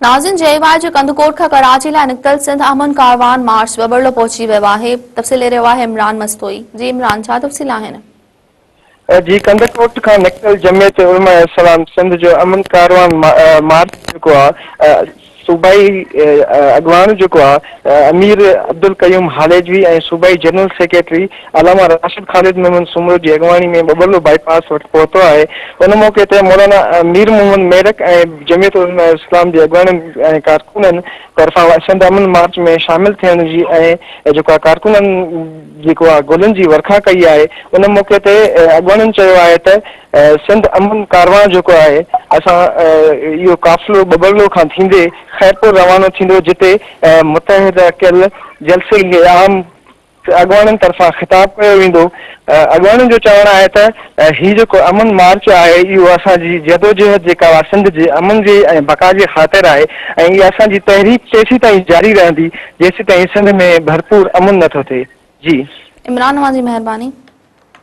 ناظرين جي واء جي ڪنڌڪوٽ کان ڪراچي لاء نڪتل سنڌ امن ڪاروان مارچ ٻٻرلو پهچي ويو آهي، تفصيل ڏئي رهيو آهي عمران مستوئي. جي عمران ڇا تفصيل آهن؟ جي ڪنڌڪوٽ کان نڪتل جمعيت علماء اسلام سنڌ جو امن ڪاروان مارچ جيڪو آ صوبائي اڳواڻ جيڪو آ امير عبدالقيوم هاليجوي ۽ صوبائي جنرل سيڪريٽري علامه راشد خالد محمد سومرو جي اڳواڻي ۾ ٻٻرلو بائي پاس وٽ پهتو آهي ان موقعي تي مولانا مير محمد ميرڪ ۽ جمعيت علماء اسلام جي اڳواڻن ۽ ڪارڪنن طرفان سنڌ امن مارچ ۾ شامل ٿيڻ جي ۽ جيڪو آ ڪارڪنن جيڪو آ گلن جي ورکا ڪئي آهي ان موقعي تي اڳواڻن چيو آهي ته سنڌ امن ڪاروان جيڪو آهي اسان اهو قافلو ٻٻرلو کان ٿيندي خيرپور روانو ٿيندو جتي متحده ڪيل جلسي کي عام اڳواڻن طرفان خطاب ڪيو ويندو. اڳواڻن جو چوڻ آهي ته هي جيڪو امن مارچ آهي اهو اسان جي جدوجهد جيڪا اها سنڌ جي امن جي ۽ بقا جي خاطر آهي ۽ اها اسان جي تحريڪ تيسيتائين جاري رهندي جيسيتائين سنڌ ۾ ڀرپور امن نه ٿو ٿئي. جي. عمران اوهان جي مهرباني.